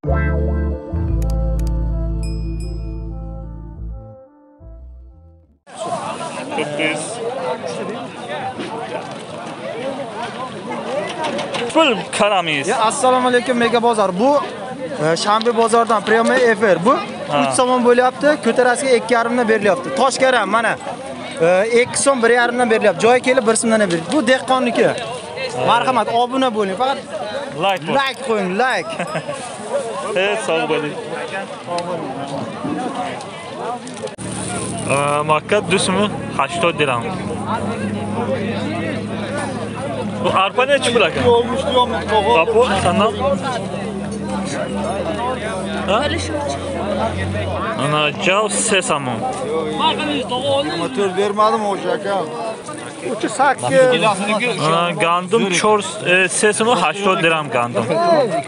Pul karamiz. Ya assalomu alaykum Mega bozor. Bu shanba bozordan prямой efir. Bu 3 somon bo'lyapti, ko'tarasiga 2,5 dan berilyapti. Toshkaram mana 2 so'm 1,5 dan berilyapti. Joyi kelib 1 so'mdan berildi. Bu dehqonniki. Marhamat, obuna bo'ling. Faqat like qo'ying, like. Sog' bo'ling. Makka 2 so'm 80 dirham. Bu arpa nechi pul ekan? Apo, sandan? Ha? Ana jav 3 somon. 24 bermadim o'sha aka. 38. Ana gandum 4 3 so'm 80 dirham gandum.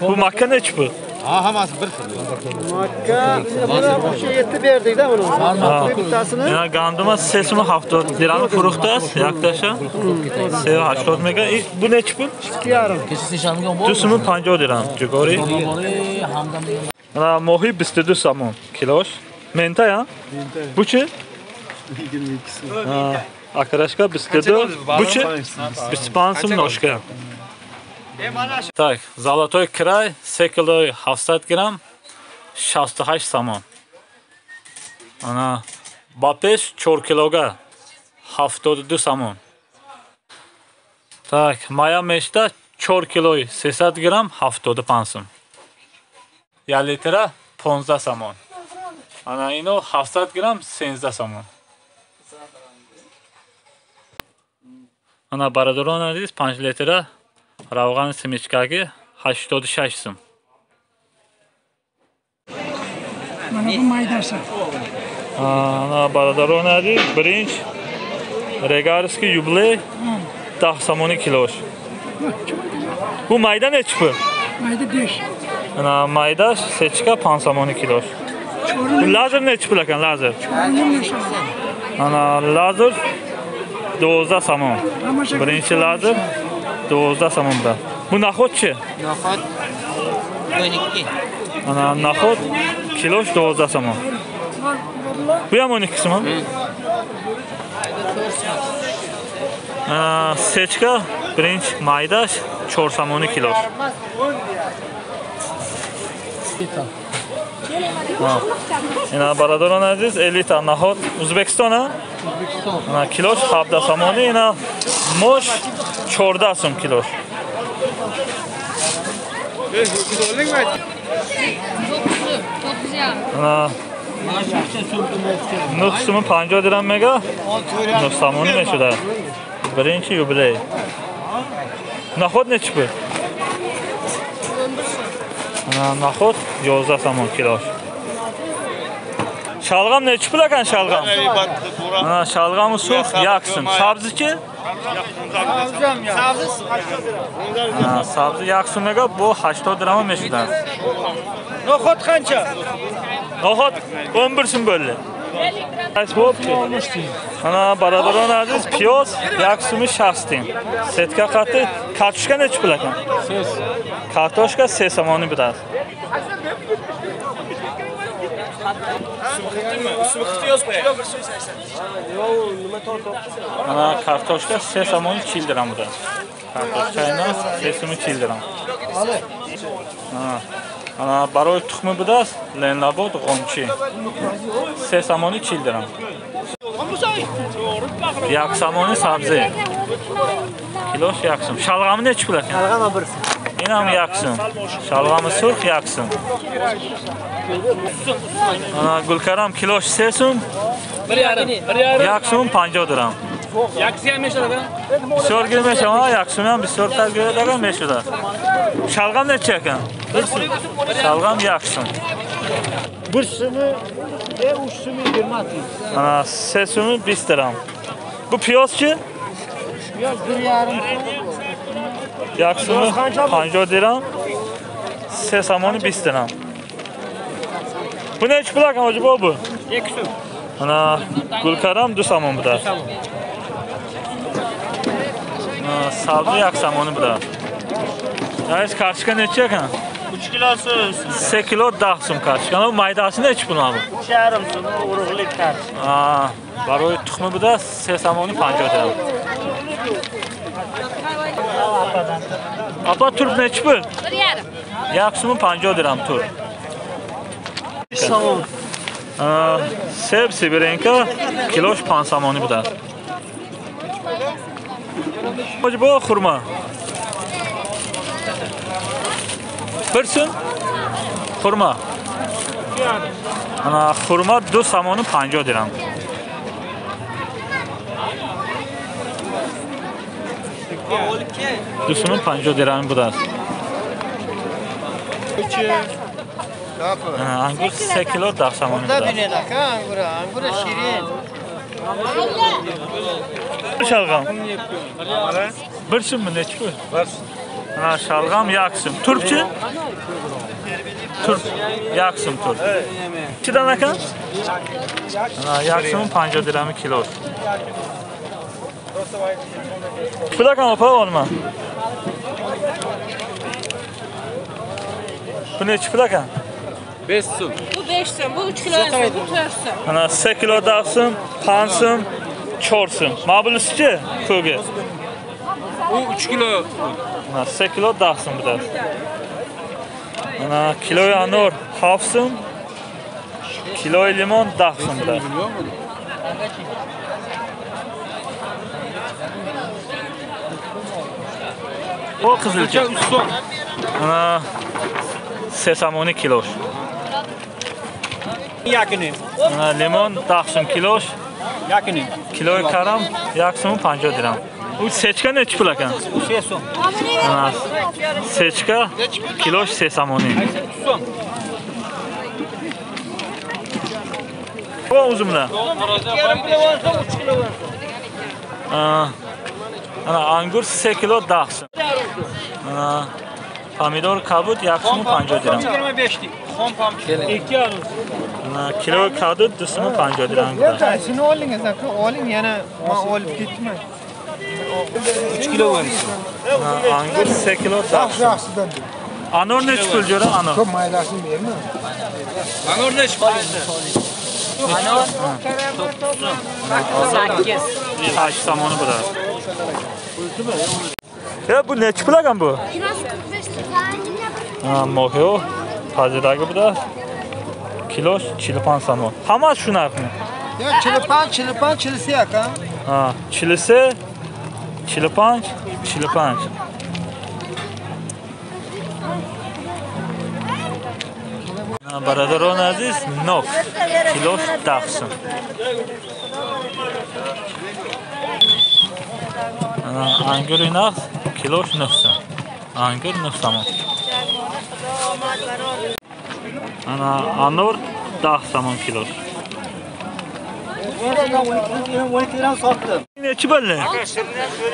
Bu makka nechi pul? Ha, hammasi bir xil. Makka buni o'sha 7 berdik-da buni. Bittasini. Yana ganduma 3 so'm 70 dirham furuxtas, yaktasha. 3.80 mega. Bu nechi pul? 2,5. 2 so'm 50 dirham. Jugori. Ana mohi 22 somon kilosh. Menta ya? Menta. Bu-chi? 22 so'm. Ha, akrashka 22. Bu-chi? 25 so'm noshka. Так, золотой край, 3 kilo 700 грамм, 68 сомон. Ana Bapesh 4 kiloga 72 сомон. Так, Maya meshta 4 kilo 300 грамм 75 сом. 1 литра 15 сомон. Ana ino 700 грамм 13 сомон. Ana baradorona aziz 5 литра равған семечкаги 86 сом. Mana bu maydasi. Ana baradorona aziz birinch regarski yubiley 10 somoni kilosh. Bu mayda nechi pul? Mayda 5. Ana mayda sechka 5 somoni kilosh. Bu lazer nechi pul ekan lazer? Ana lazer 12 somon. Birinchi lazer 12 somonda. Bu naxotchi? Naxot 12. Ana naxot kilosh 12 somon. Bu ham 12 somon. Sechka birinchi maydash 4 somoni kilosh. Ina baradorон aziz, elita naxot O'zbekiston ha? O'zbekiston. Ana kilosh 17 somoni, ina mosh 14 so'm kilosh. Ana 9 so'm 50 dirham mega 9 somoni meshуда. Birinchi yubiley. Naxot nechi pul? Ana naxot 11 somon kilosh. Şalgam nechi pul ekan şalgam? Ana şalgam surx 1 so'm. Sabzi-chi? Sabzi 1 so'm mega bu 80 dirham meshуда. Noxot qancha? Noxot 11 so'm bo'ldi. Qaysi bo'pti? Ana baradorон aziz, piyoz 1 so'm 60 tiyin. Setka qati kartoshka nechi pul ekan? Kartoshka 3 somoni bo'ladi. Ana kartoshka 3 somoni 40 dirham bo'ladi. Kartoshka emas, 3 so'm 40 dirham. Ana baroi tuxmi будааст, Ленабод ғончи. 3 сомони 40 дирам. 1 сомони сабзӣ. Килош 1 сом. Шалғами nechi pul ekan? Шалғам 1 сом. Ин ҳам 1 сом. Шалғами сурх 1 сом. Ana gulkaram килош 3 сом. 1 сом 50 дирам. Якси ham meshadi. Бисёр гир мешавад, 1 сом ham бисёртар гирад мешуда. Шалғам nechi ekan? Шалғам 1 сом. 1 so'mi, 3 so'mi 20 tiyin. Ana 3 so'mi 20 dirham. Bu piyozchi? Piyoz 1,5 so'm. 1 so'mi 50 dirham. 3 somoni 20 dirham. Bu nechi pul ekan hoji bu? 2 so'm. Ana gulkaram 2 somon bu da. Sabzi 1 somoni bu da. Rais kartoshka nechi ekan? 3 kilosi. 3 kilo 10 so'm kartoshka. Ana maydasi nechi pul bu? 2,5 so'm urug'lik kartoshka. Ha, baroi tuxmi bu da 3 somoni 50 dirham. Apa turp nechi pul? 1,5. 1 so'm 50 dirham turp. Somon. Seb Sibirenka kilosh 5 somoni bu da. Bu xurma. 1 so'm xurma. Ana xurma 2 somoni 50 dirham. 2 so'm 50 dirham bu da. Angur 3 kilo 10 somoni bu da. Angura shirin. Şalgam. 1 so'mmi nechi pul? 1. Ana şalgam 1 so'm. Turpchi? Turp 1 so'm turp. Nechidan aka? Ana 1 so'm 50 dirham kilo. Pul aka opa olma. Bu nechi pul aka? 5 so'm. Bu 5 so'm, bu 3 kilo, bu 4 so'm. Ana 3 kilo 10 so'm, 5 so'm, 4 so'm. Mana bunisi-chi? Ko'gi. U 3 kilo. Mana 3 kilo 10 so'm bu da. Mana kiloy anor 7 so'm. Kiloy limon 10 so'm bu da. Bu qizilcha 3 so'm. Mana 3 somoni kilo. Yakini. Mana limon 10 so'm kilo. Yakini. Kiloy karam 1 so'm 50 dirham. U sechka nechi pul ekan? 3 so'm. Mana sechka kilo 3 somoni. 3 so'm. Bu uzumlar. Ana angur 3 kilo 10 so'm. Ana pomidor kabut 1 so'm 50 dirham. 25 xom pomidor 2,5. Ana kilo kabut 2 so'm 50 dirham. Shuni oling aka, oling yana men olib ketman. 3 kilo var. Angur 3 kilo 10 so'm. Anor nechi pul jo'ra anor? Ko'p maydasini berma. Anor nechi pul? Anor 9 so'm. 8. 8 somoni bu da. Ya bu nechi pul ekan bu? Kilosi 45 so'm. Ha, mohi tazidagi bu da kilo 45 somon. Hammasi shu narxmi? Yo'q, 45, 45, 43 aka. Ha, 43, 45, 45. Бародарон азиз, нок килош 10 сом. Ангури нақс килош 9 сом. Ангур 9 сомон. Ana anor 10 сомон килош. Nechi bo'ldi?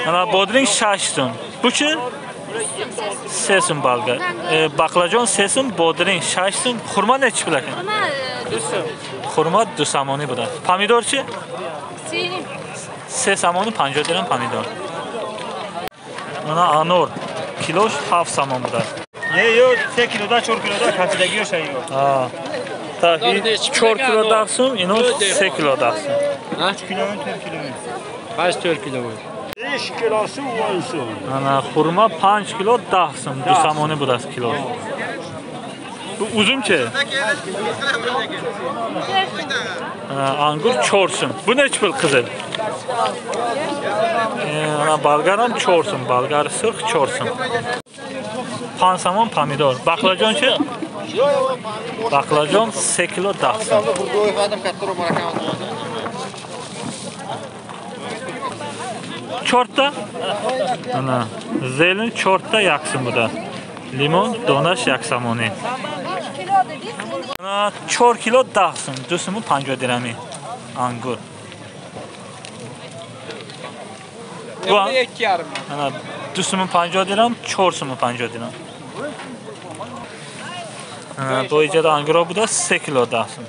Ana bodring 6 so'm. Bu-chi? 3 so'm balga. Baqlajon 3 so'm, bodring 6 so'm. Xurmo nechi pul ekan? Xurmo 2 so'm. Xurmo 2 somoni bu da. Pomidorchi? 3 somoni 50 dirham pomidor. Mana anor kilosh 7 somon bu da. Ne yo'q, 3 kiloda, 4 kiloda kasidagi yo'q yo'q. Ha. Так, 4 kilo 10 so'm, ino 3 kilo 10 so'm. 3 kilo, 4 kilo. Qaysi 4 kilo bu? 5 kilosi 10 so'm. Ana xurmo 5 kilo 10 so'm, 2 somoni bu da kilo. Bu uzumchi? Angur 4 so'm. Bu nechi pul qizil? Ana bolgar ham 4 so'm, bolgar sirx 4 so'm. 5 somon pomidor. Baqlajonchi? Baqlajon 3 kilo 10 so'm. Chorta? Ana, zelin chorta yaksin bu da. Limon donash 1 somoni. Ana 4 kilo 10 so'm, 2 so'm 50 dirhami. Angur. Bu 2,5. Ana 2 so'm 50 dirham, 4 so'm 50 dirham. Ana bu ijada angur bu da 3 kilo 10 so'm.